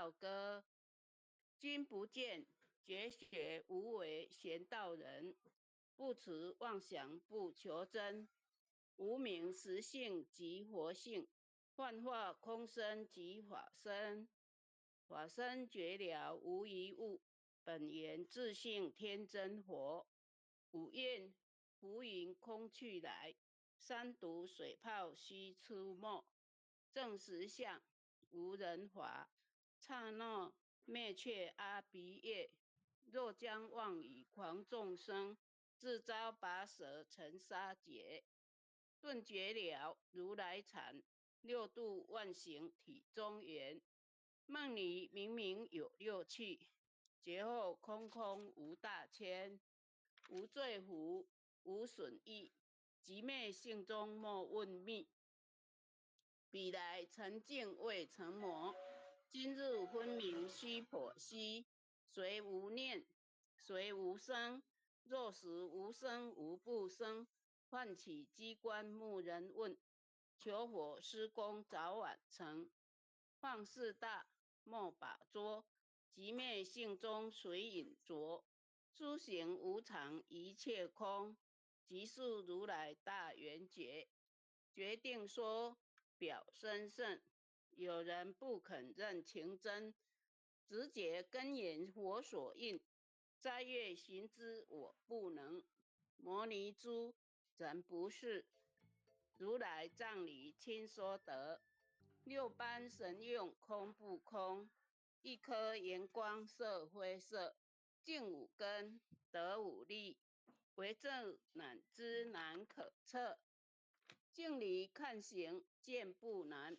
道歌。君不见绝学无为玄道人，不持妄想不求真，无明实性即佛性，幻化空身即法身，法身觉了无一物，本源自性天真佛。五蕴浮云空去来，三毒水泡须出没，证实相无人法，刹那灭却阿鼻业。若将妄语诳众生，自遭拔舌成沙劫。顿觉了如来禅，六度万行体中圆。梦里明明有六趣，觉后空空无大千。无罪福，无损益，寂灭性中莫问觅。彼来尘境未成魔，今日分明须剖析。谁无念，谁无生？若时无生无不生，唤起机关木人问。求佛施功早晚成，放四大莫把捉，寂灭性中随影着。诸行无常，一切空，即是如来大圆觉。决定说表深胜，有人不肯认情真，直觉根源佛所应，斋月行之我不能。摩尼珠人不是，如来藏里亲说得。六般神用空不空？一颗圆光色非色。净五根得五力，为证难知难可测。镜里看形见不难，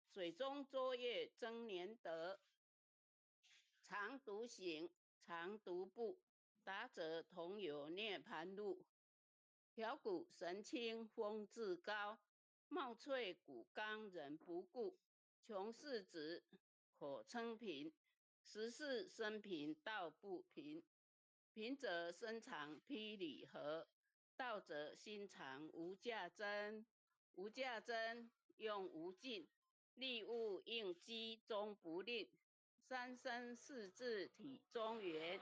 水中坐月增年德。常独行，常独步，达则同游涅盘路。条骨神清风自高，貌翠骨刚人不顾。穷世子可称贫。十世生贫道不贫，贫者身长披履合，道者心藏无价珍。无价珍用无尽，利物应机终不吝。三身四智体中圆，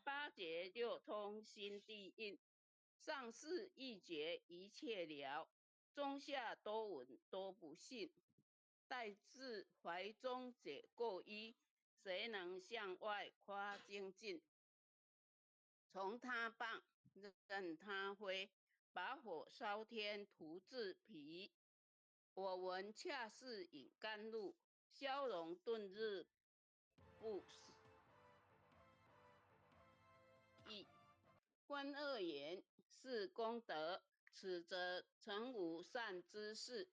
八觉六通心地印。上士一觉一切了，中下多闻多不信。待自怀中解垢衣。谁能向外夸精进？从他谤，任他非，把火烧天徒自疲。我闻恰似饮甘露，消融顿日不思议。观恶言是功德，此则成无善知识。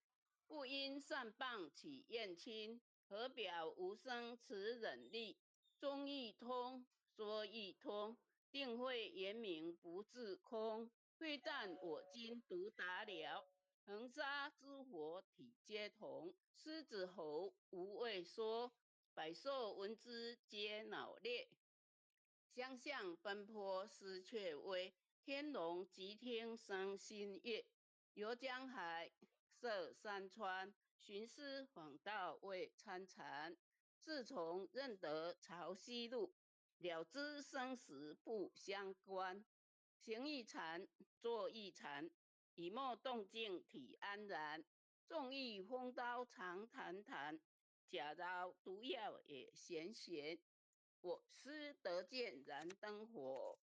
不因善谤起怨亲。何表无生此忍力？中义通，说义通，定慧圆明不自空。非但我今独达了，恒沙诸佛体皆同。狮子吼无畏说，百兽闻之皆恼裂。相向奔波失却威，天龙急听生心悦。游江海，涉山川。寻师访道未参禅，自从认得潮汐路，了知生死不相关。行亦禅，坐亦禅，以默动静体安然。纵遇风刀长谈谈，假饶毒药也咸咸。我师得见燃灯佛，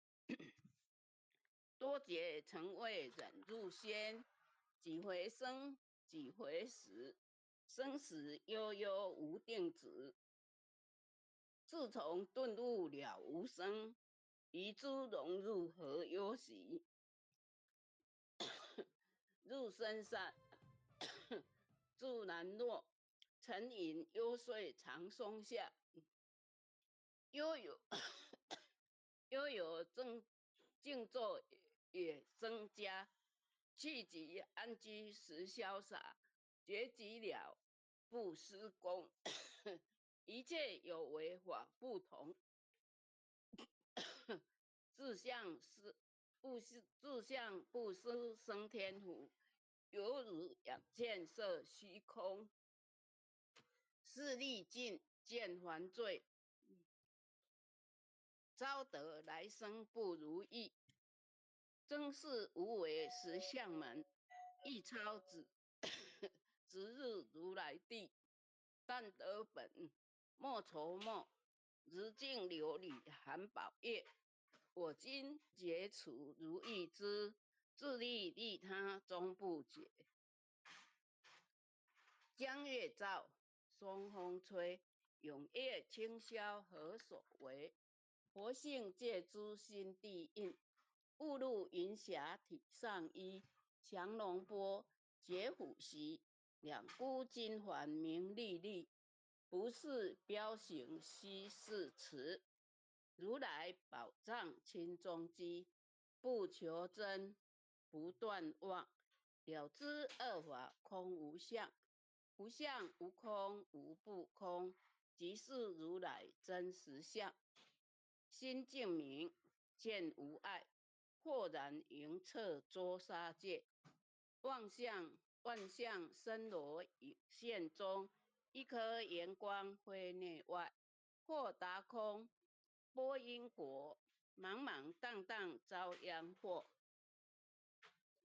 多劫曾未忍入仙。几回生，几回死。生死悠悠无定止，自从顿悟了无生，与诸融入何忧喜？入深山，住兰若，沉吟幽邃长松下，悠游悠游正静坐也增加，气急安居时潇洒。觉寂了不施功，一切有为法不同，自相是不思自相不思生天福，犹如眼见色虚空，势力尽见还罪，招得来生不如意。真是无为实相门，一超直直入如来地。但得本，莫愁莫，如净琉璃含宝液。我今解除如意之自利利他终不绝。江月照，松风吹，永夜清宵何所为？佛性借诸心地印，误入云霞体上衣。降龙波，解虎席，两孤金环名利利，不是标行悉是词。如来宝藏亲中机，不求真，不断妄，了知二法空无相，无相无空无不空，即是如来真实相。心净明，见无碍，豁然莹彻周沙界，妄相万象森罗影现中，一颗圆光非内外，豁达空。波因果，茫茫荡荡遭殃祸。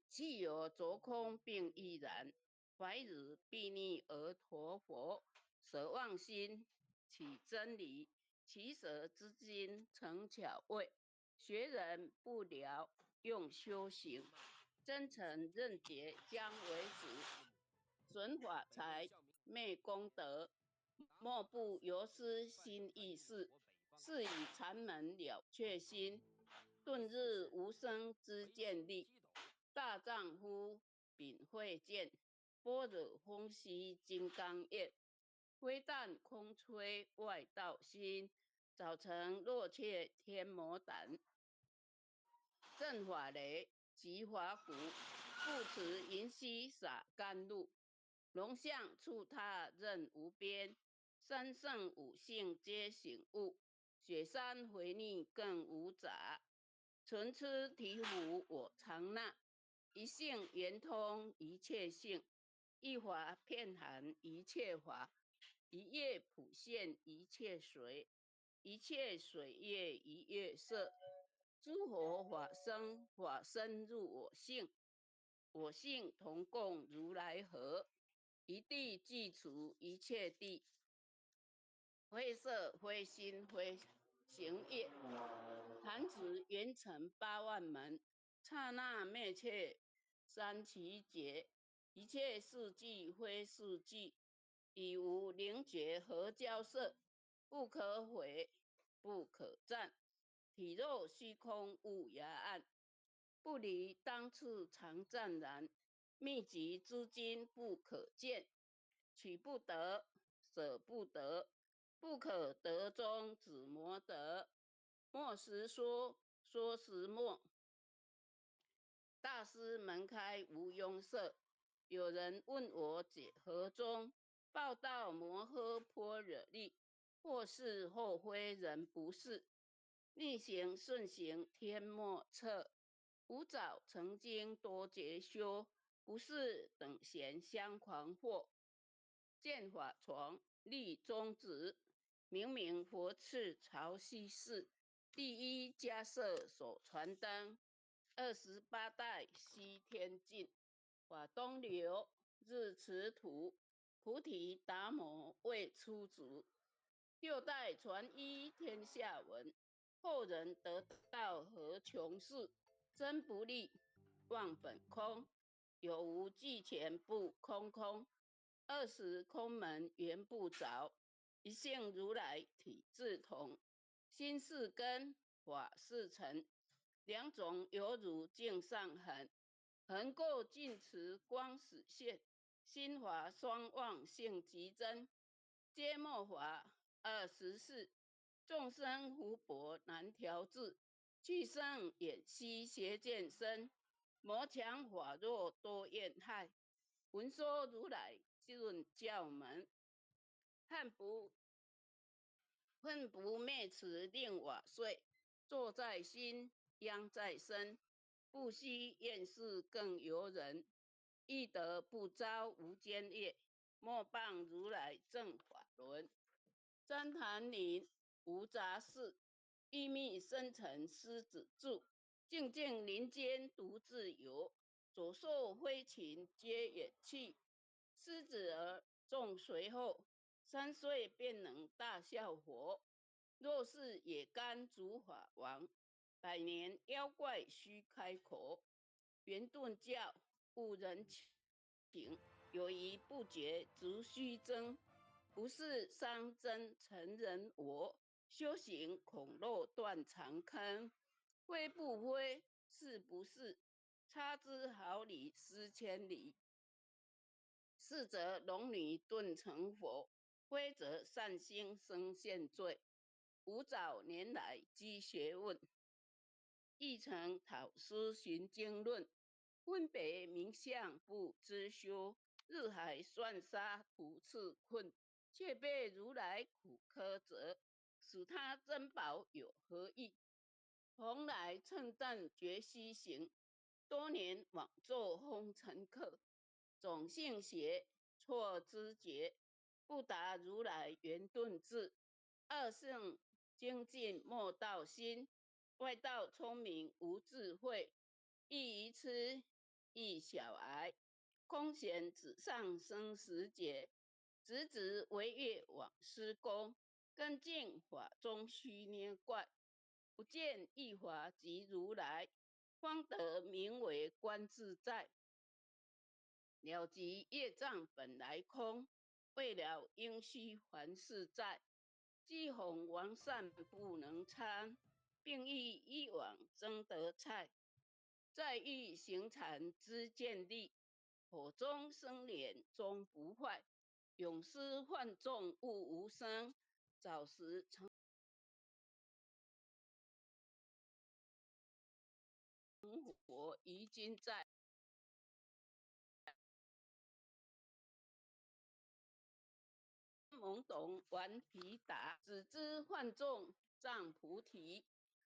既有着空并亦然，怀汝必逆而陀佛，舍妄心，起真理，取舍之心成巧位。学人不了用修行，真诚认觉将为止，损法财灭功德，莫不由斯心意识。是以禅门了却心，顿日无生之见力。大丈夫秉慧见，般若风息金刚愿，非但空吹外道心，早成若怯天魔胆。正法雷及法鼓，不持银溪洒甘露，龙象触他任无边，三圣五性皆醒悟。雪山回逆更无杂，纯痴醍醐我常纳，一性圆通一切性，一法遍含一切法，一叶普现一切水，一切水业一叶色，诸佛法生法身入我性，我性同共如来合，一地具除一切地。非色非心非行业，弹指圆成8万门，刹那灭却三奇劫，一切世俱非世俱，以无灵觉何交涉，不可毁，不可占，体若虚空无涯岸，不离当处常湛然，密集诸经不可见，取不得，舍不得。不可得中止摩得，莫时说，说时莫。大师门开无庸色。有人问我解何中？报道摩诃般若力，或是或非人不是。逆行顺行天莫测，吾早曾经多劫修，不是等闲相狂惑。见法床立宗旨，明明佛赐潮汐寺第一迦叶所传灯，28代西天境，法东流日持土，菩提达摩未出族，六代传一天下闻，后人得道何穷世？真不立，妄本空，有无俱全不空空。二十空门缘不着，一性如来体自同，心是根，法是尘，两种犹如镜上痕，痕垢尽持光始现，心法双忘性即真，皆末法24，众生福薄难调治，去生眼悉邪见身，魔强法弱多怨害，闻说如来论教门，恨不恨不灭此令瓦碎，坐在心，殃在身，不惜厌世更由人，亦得不遭无间业，莫谤如来正法轮。旃檀林无杂事，秘密深沉狮子住，静静林间独自游。走兽飞禽皆远去，狮子儿众随后，3岁便能大笑佛。若是野干主法王，百年妖怪须开口。圆顿教误人情，有疑不决足须争。不是伤真成人我，修行恐落断肠坑。非不非，是不是？差之毫厘，失千里。是则龙女顿成佛，非则善心生现罪。吾早年来积学问，亦曾讨师寻经论，分别名相不知修，日海算沙苦刺困，却被如来苦苛责，使他珍宝有何益？蓬莱称赞绝虚行，多年枉作风尘客，总性邪错知觉，不达如来圆顿智。二圣精进莫道心，外道聪明无智慧，亦愚痴亦小癌，空闲纸上生死劫，直直为业往施功，根净法中须捏怪，不见一法即如来，方得名为观自在。了即业障本来空，为了应须还世债。积弘王善不能参，并欲一往争得菜。再欲行禅知见力，火中生莲终不坏。永思幻众物无生，早时成佛于今在。懵懂顽皮达，只知幻众障菩提，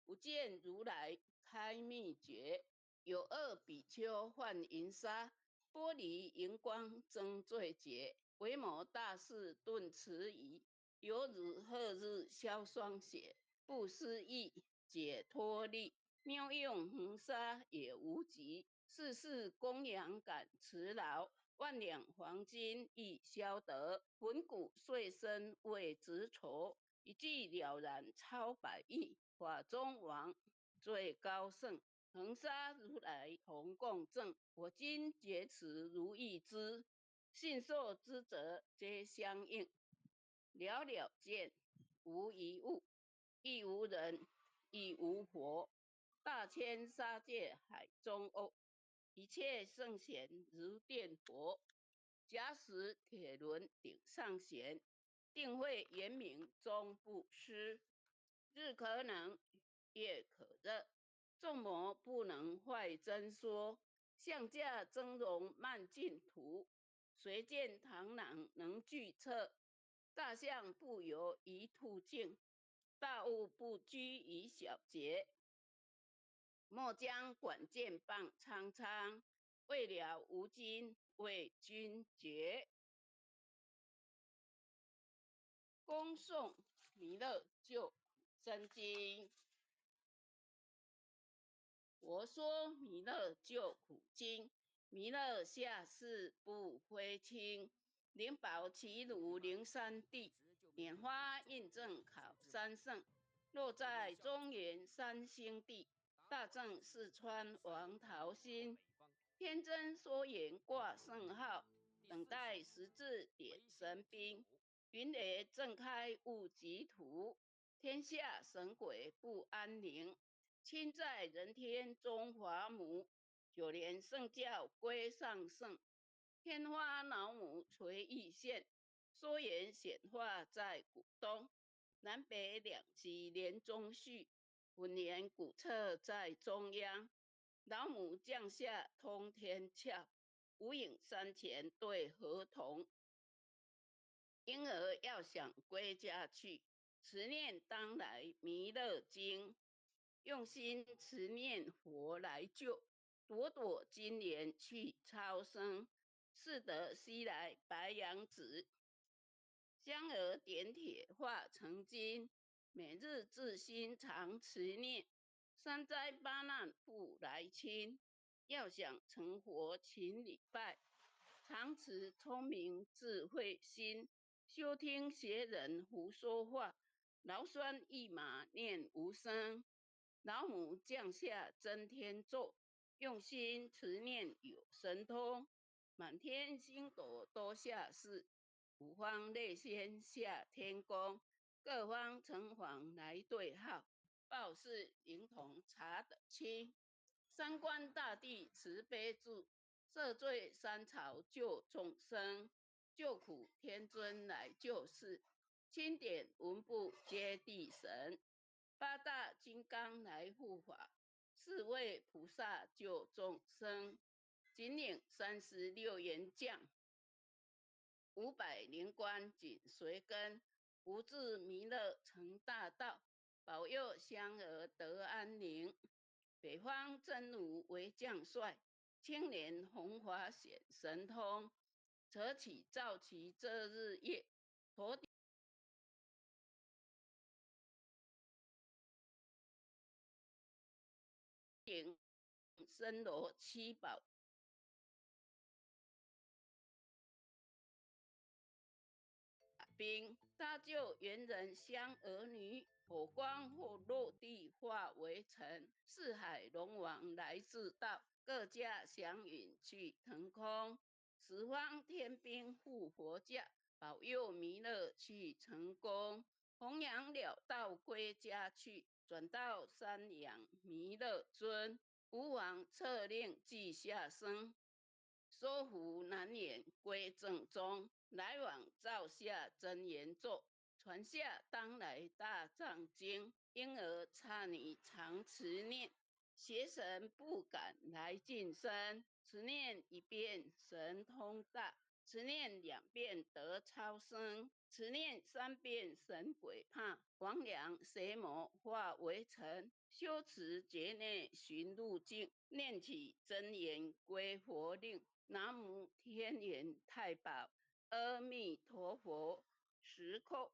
不见如来开秘诀。有二比丘幻银沙，玻璃荧光增罪劫。为摩大士顿迟疑，犹如贺日消霜雪，不思议解脱力，妙用恒沙也无极。世事供养感慈劳，万两黄金亦消得。魂骨碎身为执筹，一句了然超百亿。法中王最高圣，恒沙如来同共证。我今觉持如意知，信受之者皆相应。了了见无一物，亦无人，亦无佛。大千沙界海中欧，一切圣贤如电佛。假使铁轮顶上悬，定会圆明终不失。日可能，月可热，众魔不能坏真说。相驾峥嵘慢净土，谁见螳螂能具测？大象不游于兔径，大物不拘于小节。莫将管剑傍苍苍，未了无今为君绝。恭诵弥勒救苦真经。我说弥勒救苦经，弥勒下世不非亲，灵宝齐鲁灵山地，莲花印证考三圣，落在中原三星地，大正四川王桃心，天真说言挂圣号，等待十字点神兵，云雷震开悟极土，天下神鬼不安宁。亲在人天中华母，九莲圣教归上圣，天花老母垂玉线，说言显化在古东，南北两极连中续，五年古册在中央，老母降下通天窍，无影山前对河童。婴儿要想归家去，持念当来弥勒经。用心持念佛来救，朵朵金莲去超生，是得西来白羊子。香儿点铁化成金，每日自心常持念，三灾八难复来侵。要想成佛，勤礼拜，常持聪明智慧心，休听邪人胡说话。劳酸一马念无声，老母降下真天咒，用心持念有神通，满天星斗多下世，五方列仙下天宫，各方城隍来对号，报是灵童查得清。三官大帝慈悲助，赦罪三朝救众生，救苦天尊来救世，钦点文部揭谛神，八大金刚来护法，四位菩萨救众生，紧领36员将，500灵官紧随跟，福至弥勒成大道，保佑香儿得安宁。北方真如为将帅，青年红华显神通，扯起造旗遮日夜，头顶森罗七宝兵，搭救猿人香儿女，火光或落地化为尘，四海龙王来自道，各家祥云去腾空，十方天兵护佛驾，保佑弥勒去成功，弘扬了道归家去，转到山阳弥勒尊，吴王策令记下生，说服难言归正宗，来往造下真言咒，传下当来大藏经，婴儿刹尼常持念，邪神不敢来近身，持念一遍神通大，持念两遍得超生，持念三遍神鬼怕，魍魉邪魔化为尘，修持劫内寻路径，念起真言归佛令，南无天元太保，阿弥陀佛。十叩，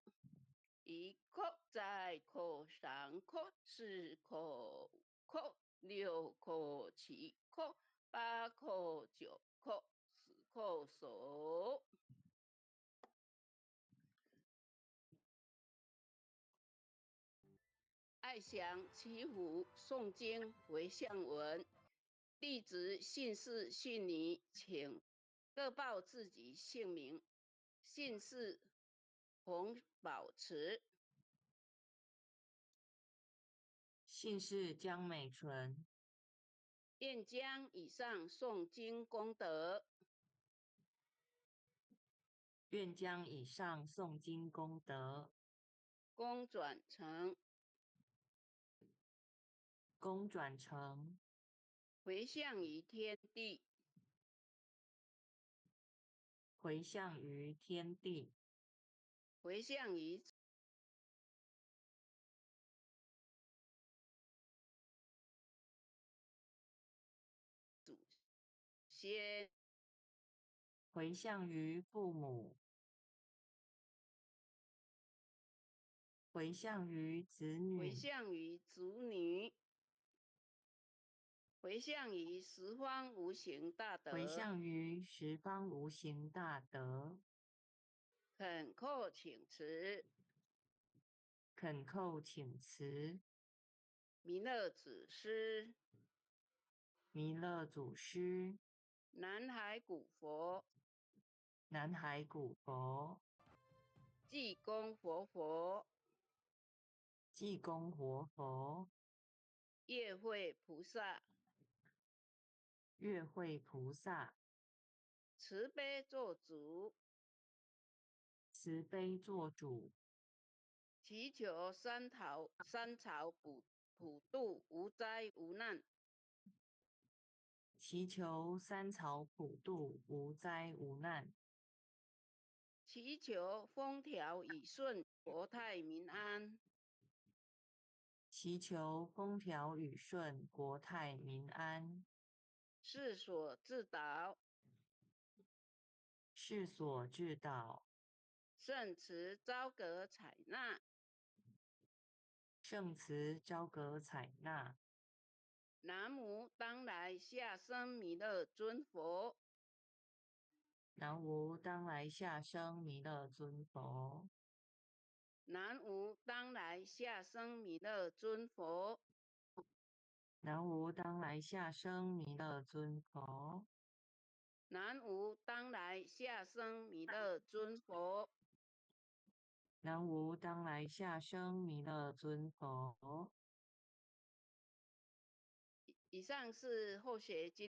一叩，再叩，三叩，四叩，五叩，六叩，七叩，八叩，九叩，十叩首。爱详祈福诵经回向文，弟子姓氏姓名，请各报自己姓名。姓氏洪宝慈，姓氏江美纯。愿将以上诵经功德，愿将以上诵经功德，功转成，功转成，回向于天地，回向于天地，回向于祖先，回向于父母，回向于子女，回向于子女，回向于十方无形大德，回向于十方无形大德。恳叩请辞，恳叩请辞。弥勒祖师，弥勒祖师，南海古佛，南海古佛，济公活佛，济公活佛，月慧菩萨，月慧菩萨，慈悲作主，慈悲作主，祈求三朝普度无灾无难，祈求三朝普度无灾无难，祈求风调雨顺，国泰民安，祈求风调雨顺，国泰民安。世所至导，世所至导，聖慈昭閣採納。聖慈昭閣採納。南無當來下生彌勒尊佛。南無當來下生彌勒尊佛。南無當來下生彌勒尊佛。南無當來下生彌勒尊佛。南無當來下生彌勒尊佛。南無當來下生彌勒尊佛。以上是後學今